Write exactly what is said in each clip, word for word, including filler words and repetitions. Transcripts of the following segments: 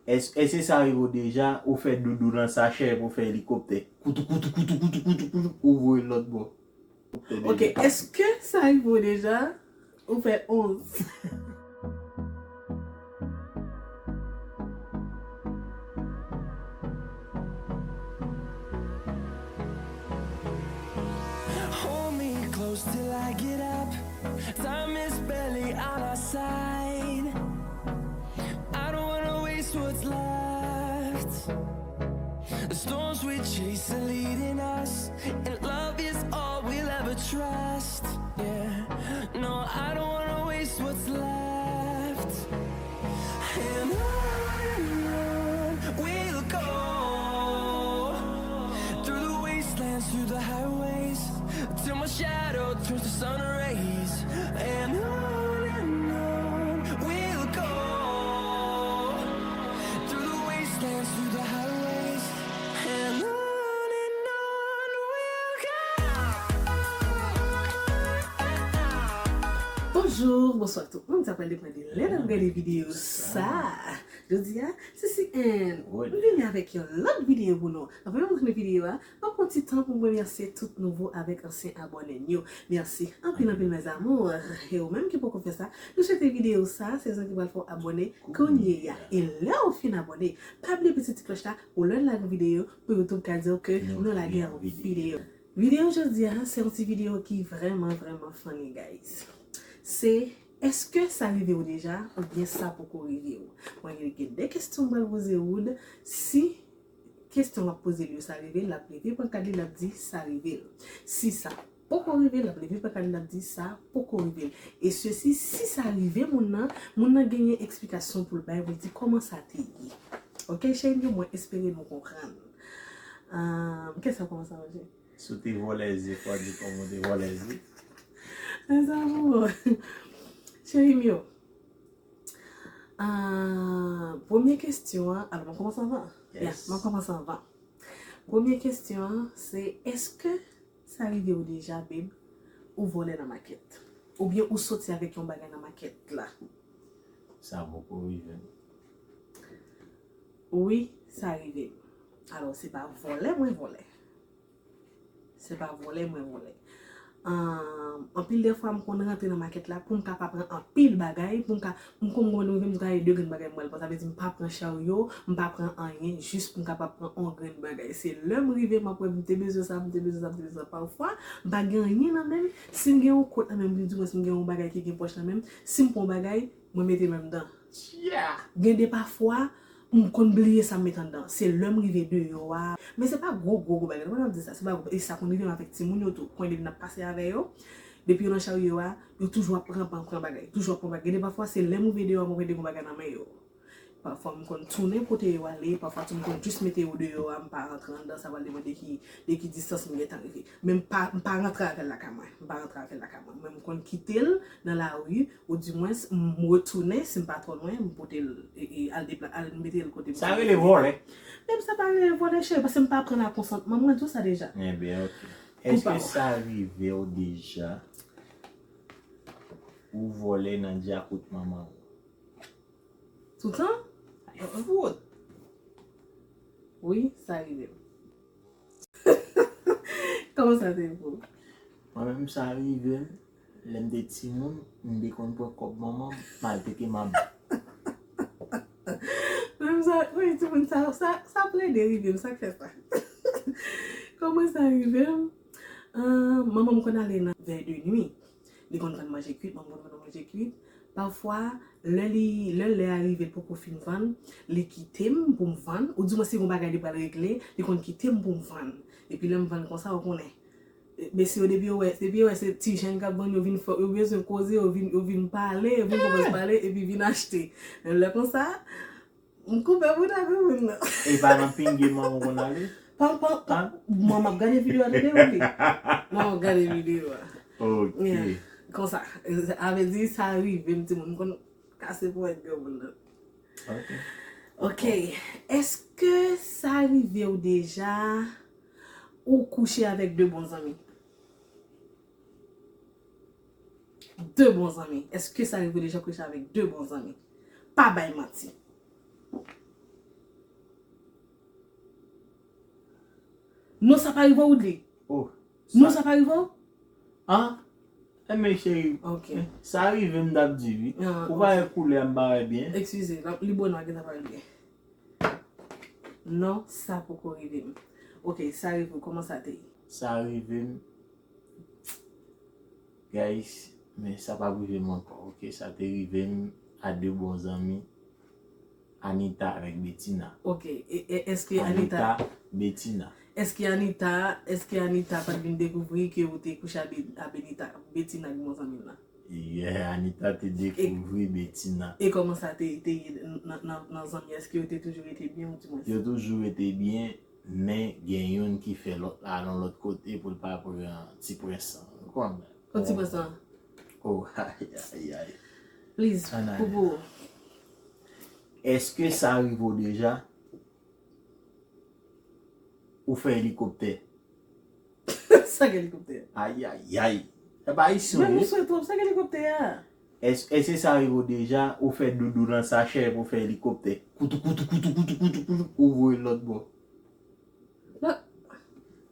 Èske sa rive w deja, ou fè doudou nan sachè pou fè elikoptè? Koutou, koutou, koutou, koutou, koutou, koutou, ou voye l lòt bò. Elikoptè Ok, deja. Èske sa rive w deja, ou fè onz? Hold me close till I get up. Time is barely on our side. I don't wanna waste what's left. The storms we chase are leading us, and love is all we'll ever trust. Yeah, no, I don't wanna waste what's left. And on and on we'll go, through the wastelands, through the highways, till my shadow turns to sun rays. And on and on we'll go, through the wastelands, through the highways, and on and on we'll go. Bonjou, bonswa tout moun, sa pral depann de lè n ap gade videyo sa. Jodi a, Sisi Ann, m vini avèk yon lòt videyo pou nou. Anvan m montre nou videyo a, m ap pran ti tan pou m remèsye tout nouvo avèk ansyen abòne n yo. Mèsi anpil anpil mes amours. E ou menm ki poko fè sa, nou swete videyo sa, se zon ki pral fè w abòne kounye a. E lè w fin abòne, pa bliye pete ti klòch la pou lè n lage yon videyo pou YouTube ka di w ke nou lage yon videyo. Videyo jodi a, se yon ti videyo ki vrèman vrèman funny guys. Se èske sa rive w deja oubyen sa poko rive w? Mwen gen de kesyon m pral poze Wood. Si kesyon w ap poze l yo sa rive l, l ap leve pankad li, l ap di sa rive l. Si sa poko rive l, l ap leve pankad li, l ap di sa poko rive l. E sesi, si sa rive moun nan, moun nan genyen eksplikasyon pou l bay pou l di kòman sa te ye. Ok cheri m yo, mwen espere nou konprann. Ahh, kisa kòmanse avè l? Si w te vòlè ze, fò w di kòman w te vòlè ze. Mes amours. Cheri m yo. Ah, premye kesyon an, alò m ap kòmanse anvan. Yeah, Yes. m ap kòmanse anvan. Premye kesyon an se èske sa rive w deja babe, ou vòlè nan makèt? Oubyen ou soti avèk yon bagay nan makèt la? Sa poko rive m. Wi, sa rive m. Alò se pa vòlè mwen vòlè. Se pa vòlè mwen vòlè. Ahn, anpil de fwa m konn rantre nan makèt la pou m ka pa pran anpil bagay, pou m ka, m konn mwen rive m di gade de grenn bagay m pral pran, sa vle di m pa pran charyo, m pa pran anyen, jis pou m kapab pran yon grenn bagay. Se lè m rive m ap wè m te bezwen sa, m te bezwen sa, m te bezwen sa. Pafwa, m pa gen anyen nan men m, si m gen yon kot nan men m, di mwens m gen yon bagay ki gen pòch nan men m, si m pran yon bagay, mwen mete men m dan. Gen de pafwa, m konn bliye sa m met anndan. Se lè m rive deyò a. Men se pa gwo, gwo, gwo bagay. Mwen ap di sa, se pa gwo. E sa konn rive m avèk timoun yo tou. Konn depi n ap pase avè yo, depi yo nan charyo a, yo toujou ap pran, pran, pran bagay. Toujou ap pran bagay. Gen de pafwa, se lè m rive deyò a, mwen wè de gwo bagay nan men yo. Pafwa, m konn tounen pote yo ale. Pafwa tou, m konn jis mete yo deyò a, m pa rantre anndan. Sa pral depann de ki, de ki distans m gentan rive. Men m pa, m pa rantre avè l lakay mwen. M pa rantre avè l lakay mwen. Men m konn kite l nan lari, oudimwens, m retounen, si m pa twò lwen, m pote l, e, e, al depla-, al mete l kote m Sa te rele vòlè. Menm sa pa rele vòlè, cheri, paske m pa pran la konsantman. Mwen di w sa deja. Ebyen, ok. Pou Èske pa w. Sa rive w deja, ou vòlè nan djakout manman w? Toutan? Ay, fout! Wi, sa rive m. Kòman sa te ye pou ou? Mwen menm sa rive m, lè m te timoun, m te konn pran kòb manman m, m al pete mab. Menm sa, wi, timoun sa, sa, sa plede rive m, sa k fè sa. Kòman sa rive m? Ah, manman m konn ale nan vèy de nwi. Li konn vann manje kwit, manman m konn vann manje kwit. Pafwa, lè li, lè lè a rive, l poko fin vann, li kite m pou m vann, oudimwens si gon bagay li pral regle, li konn kite m pou m vann. Epi lè m vann konsa, ou konnen, mesye yo depi yo wè, depi yo wè se ti jèn k ap vann, yo vin fò, yo bezwen koze, yo vin, yo vin pale, yo vin kòmanse pale, epi vin achte. Men lè konsa, m koupe bouda granmoun nan. E pa nan pinge manman w konn ale? Pa, pa, pa. Mwen, m ap gade videyo a, tande, wi. Mwen, m ap gade videyo a. Ok. Yeah. Konsa. Sa vle di, sa rive m, timoun. M konn kase ponyèt granmoun nan. Ok. Ok. Èske sa rive w deja ou kouche avèk de bon zanmi? De bon zanmi. Èske sa rive w deja kouche avèk de bon zanmi? Pa bay manti. Non, sa pa rive w, Woodly. Oh, Non, sa pa rive w. Ah, enben cheri, Ok. Sa rive m t ap di wi. Ah, Ou pa wè koulè a m pa wè byen. Eskize, la- li bò nwa gentan pa rive. Non, sa poko rive m. Ok, sa rive w, kòman sa te ye? Sa rive m. Guys, men sa p ap rive m ankò. Ok, sa te rive m a de bon zanmi. Anita avèk Betina. Ok, e, e, èske Anita, Betina. Èske Anita, èske Anita pa t vin dekouvri ke ou te kouche a Be- a Benita, Betina ki bon zanmi l la? Yeah, Anita te dekouvri Betina. E kòman sa te, te ye nan, nan, nan zanmi? Èske yo te toujou rete byen ou di mwen? Yo toujou rete byen, men gen youn ki fè lòt la al yon lòt kote pou l pa pran ti prens lan. Ou konprann? Kon ti prens lan. Oh, ay, ay, ay. Please, Anay. Popo. Èske sa rive w deja? Ou fè elikoptè. Sa gen elikoptè. Ay, ay, ay. E pa ayisyen Men ou nou ye. Sweto, sa gen elikoptè a. Èske sa rive w deja? Ou fè doudou nan sachè pou fè elikoptè. Koutou, koutou, koutou, koutou, koutou, koutou, ou voye l lòt bò. Non.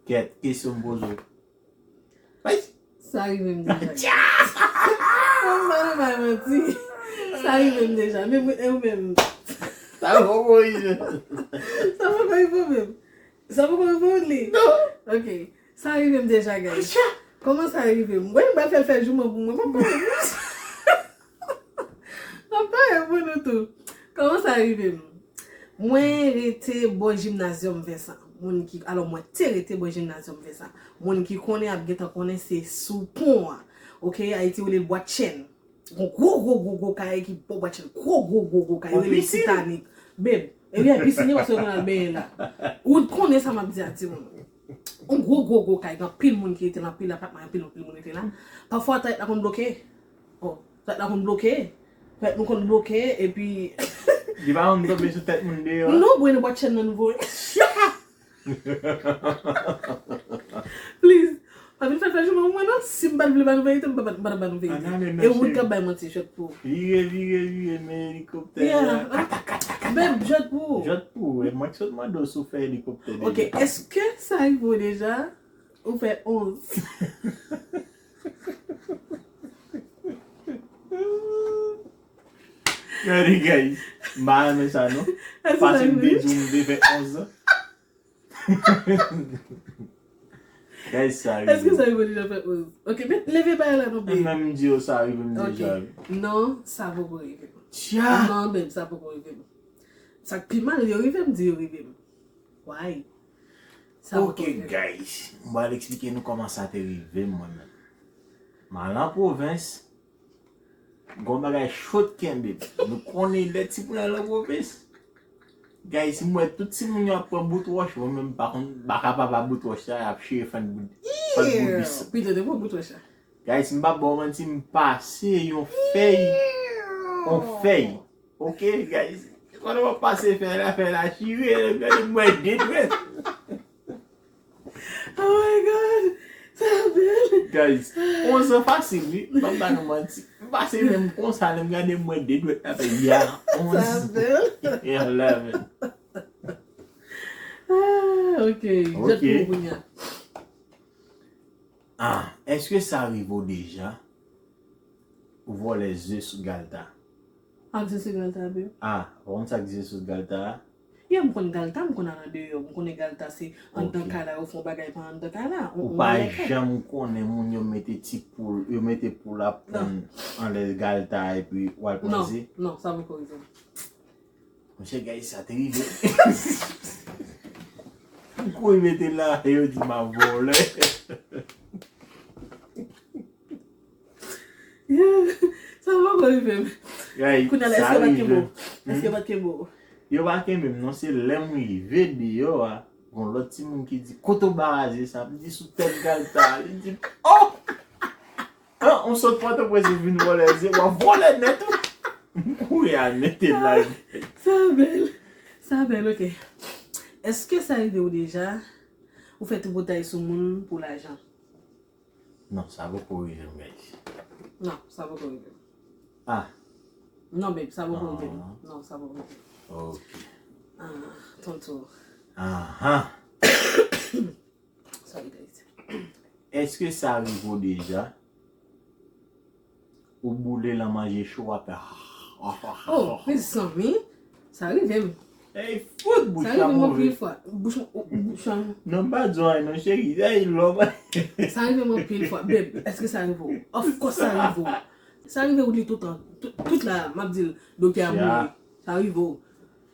Kèt, kesyon m poze w. Ay, Sa rive m deja. Mwen pa nan bay manti. Sa rive m deja. Men mwen, e ou menm? sa poko rive. Sa poko rive w menm? Sa poko rive w li? Non. Ok. Sa rive m deja, guys. Kòman sa rive m? Mwen, m pral fè l fè jouman pou mwen. Mwen pa M ap pale pou nou tou. Kòman sa rive m? Mwen rete bò Gymnasium Vincent. Moun ki, alò, mwen te rete bò Gymnasium Vincent. Moun ki konnen ap gentan konnen se sou pon an. Ok, Ayiti yo rele l Bwat Chèn. Gon gwo, gwo, gwo, gwo kay ki bò Bwat Chèn. Gwo, gwo, gwo, gwo kay. Yo rele l Titanic. Babe, e wi, pisin yo, paske yo konn al benyen la. Ou konnen sa m ap di a, timoun. Yon gwo, gwo, gwo kay, gen anpil moun ki rete la, anpil apatman, anpil, anpil moun rete la. Pafwa, tayèt la konn bloke. Oh, tayèt la konn bloke. Tayèt nou konn bloke, epi Li pa konn tonbe sou tèt moun deyò. Non, bwè, nou Bwat Chèn nan nouvo. Please. Pa vin fè fè jouman pou mwen, non. Si m pa t vle ba nou verite, m pa t ba nou verite. E ou k ap bay manti, jwèt pou ou. Vire, vire, vire, men elikoptè. Yeah. Beb, jwèt pou ou. Jwèt pou ou. E mwen ki sot mande w si w fè elikoptè deja. Ok, èske sa rive w deja? Ou fè onz. Gade, guys. M pa renmen sa, non. Pase m te di w m te fè onz an. Guys, sa rive. Èske sa rive w deja fè onz? Ok, men leve bay la non, babe. Menm di yo sa rive m deja. Non, sa poko rive m. Tya! Non, babe, sa poko rive m. Sa k pi mal, yo rive m, di yo rive m. Why? Sa poko Ok, rive m. Guys. M pral eksplike nou kòman sa te rive m, mwen menm. M al an pwovens. Gon bagay cho t kenbe m. Nou konnen lè timoun al an pwovens. Guys, m wè tout timoun yo ap pran bout wòch, mwen menm m pa konn, m pa kapab a bout wòch la, y ap chire fann bout, fann bout bis. Pito te pran bout wòch la. Guys, m pa ba w manti, m pase yon fèy, yon fèy. Ok, guys. Pandan m ap pase fèy la, fèy la chire, m gade m wè de dwèt. Oh my God! Sa bèl! Guys, onz an fasil, wi. M pa ba nou manti. M pase menm konsa, lè m gade m wè de dwèt la fè ya, onz. Sa bèl! Yeah, eleven. Ah, ok. Ok. Jwèt pou ou kounye a. Ah, èske sa rive w deja? Ou vòlè ze sou galta? Ak ze sou galta, babe. Ah, ou konn sa k ze sou galta a? Yeah, m konn galta, m konn al andeyò. M konnen galta se anndan kay la, yo fè yon bagay pa anndan kay la. Ou pa janm konnen moun yo mete ti poul, yo mete poul ap ponn anlè galta epi w al pran ze? Non, sa poko rive m. Monchè, guys, sa te rive. M kouri mete la, e yo di m ap vòlè. Sa poko rive m. Guys, Kounye a la, èske yo pa t kenbe w? Èske yo pa t kenbe w? Yo pa kenbe m, non, se lè m rive deyò a, gon lòt timoun ki di, "Kote w ba ze sa?" M di, "Sou tèt galta." Li di, "Oh! An, ou sot Pòtoprens ou vin vòlè ze, w ap vòlè nèt ou." M kouri al mete la. Sa bèl. Sa bèl, ok. Èske sa rive w deja? Ou fè tripotay sou moun pou lajan? Non, sa poko rive m, guys. Non, sa poko rive m. Ah. Non, babe, sa poko rive m. Non, sa poko rive m. Ok. Ah, tonton. Ahan. Èske sa rive w deja? Ou boule lan manje cho, w ap fè. Oh, mezanmi, sa rive m. Ey, fout bouch Sa la rive m move. Anpil fwa. Bouch m, bouch m. Non, m pa di w anyen non, cheri. Ey, lòm. Sa rive m anpil fwa. Beb, èske sa rive w? Of course sa rive w. Sa rive w li toutan. Tout, tout la, m ap di l, doktè a mouri. Sa rive w.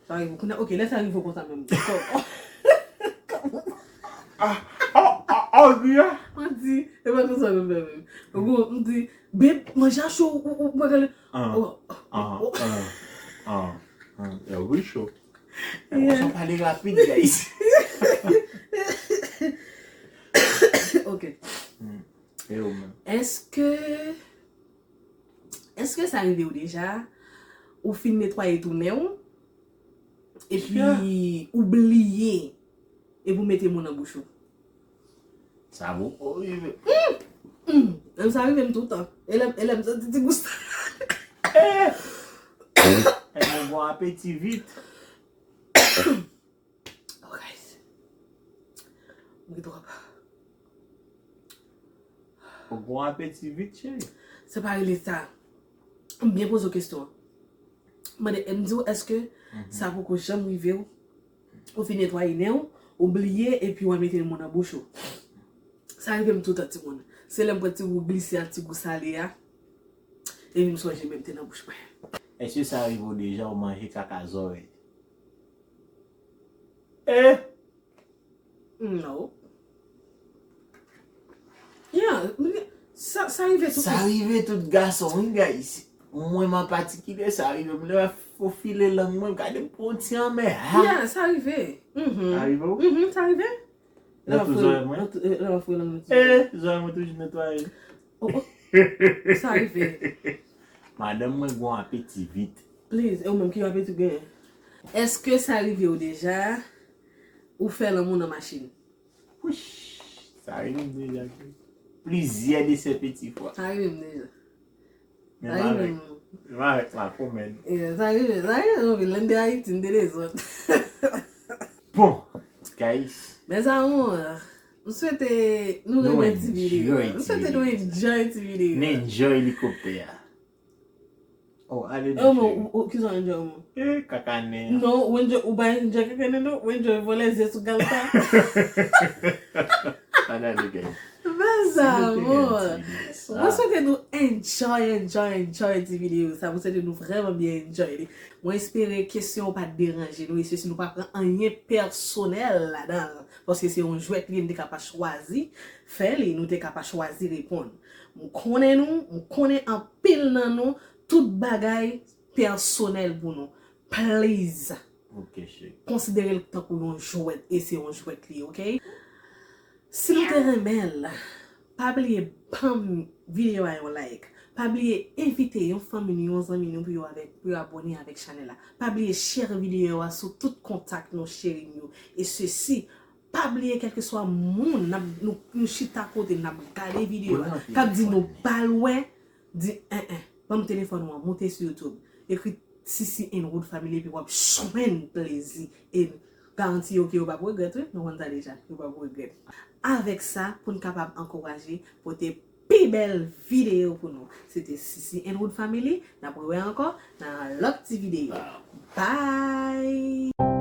Sa rive w. Kounye a, ok, lè sa rive w konsa menm. Ah, oh, oh, oh, Bia. M di, e pa konsa menm, menm. Ou gon, m di, beb, manje a cho, ou, ou, ou pa gade. Ah, Oh, ah, ah, ah, ah, yo, wi, cho. Yeah. Sa pale rapid, guys. Ok. E ou menm? Èske, èske sa rive w deja? Ou fin netwaye tou nen w? Epi Yeah. ou bliye. Epi ou mete mo nan bouch ou. Sa bon. Oh, wi, men Hmm, menm sa rive m toutan. E lè, e lè m santi ti gou sa. Eh! E mwen bon apeti vit. Oh, guys. M ri twòp. Ou bon apeti vit, cheri. Se pa rele sa. M byen poze w kesyon an. M mande, m di w, èske sa poko janm rive w? Ou fin netwaye nen w, ou bliye, epi w al mete mo nan bouch ou. Sa rive m toutan, timoun. Se lè m pran ti gou glise a, ti gou sale a, epi m sonje menm te nan bouch mwen. Èske sa rive w deja ou manje kaka zòrèy? Eh! No. Yeah, sa, sa rive tou. Sa rive tout gason, wi, guys. Mwen, an patikilye, sa rive m lè m fofile lang mwen, gade m pran ti anmè. Ha! Yeah, sa rive. Mhm. Sa rive w? Mhm, sa rive. Nan tou zòrèy mwen? Nan tou, eh, nan tou lang nan tou. Eh, zòrèy mwen toujou netwaye. Oh, oh. Sa rive. Madanm mwen gon apeti vit. Please, e ou menm ki apeti w genyen? Èske sa rive w deja? Ou fè lanmou nan machin? Wouch, sa rive m deja. Plizyè de sè peti fwa. Sa rive m deja. Men Sa pa rive avèk, m. men pa avèk la komèn. Yeah, sa rive, sa rive m anpil. Lè m te Ayiti, m te dezòd. Bon, guys. Mes amours, m swete nou Nou renmen ti enjoy videyo. M ti swete nou videyo. Enjoy ti videyo. Nou enjoy likoptè a. Oh, ale Oh, non, men, cheri. ou, ou, ki sa w enjoy, mwen? Eh, kaka nen an. Non, ou enjoy, ou pa enjoy kaka nen, non, ou enjoy vòlè zye sou galta. Ann ale, guys. Mes Si nou te gen amours. ti videyo sa. Mwen swete nou enjoy, enjoy, enjoy ti videyo sa. Mwen swete nou vrèman byen enjoy li. Mwen espere kesyon yo pa t deranje nou, e sesi nou pa pran anyen pèsonèl ladan l. Paske se yon jwèt li, nou te ka pa chwazi fè li, nou te ka pa chwazi reponn. M konnen nou, m konnen anpil nan nou, tout bagay pèsonèl pou nou. Please, Ok, cheri. konsidere l tankou yon jwèt, e se yon jwèt li, ok? Si nou te renmen l, pa bliye ban videyo a yon like. Pa bliye envite yon fanmi nou, yon zanmi nou pou yo, avèk, pou yo abòne avèk chanèl la. Pa bliye share videyo a sou tout kontak nou, cheri m yo. E sesi, pa bliye kèlkeswa moun n ap, nou, nou chita kote n ap gade videyo a, k ap di nou pa l wè, di en en, ban m telefòn ou an, moute sou YouTube, ekri Sisi and Wood Family epi w ap jwenn plezi. E garanti yo ke yo p ap regrèt, wi, nou konn sa deja, yo p ap regrèt. Avèk sa, pou n kapab ankouraje pote pi bèl videyo pou nou. Se te Sisi and Wood Family, n ap rewè ankò nan lòt ti videyo. Bye!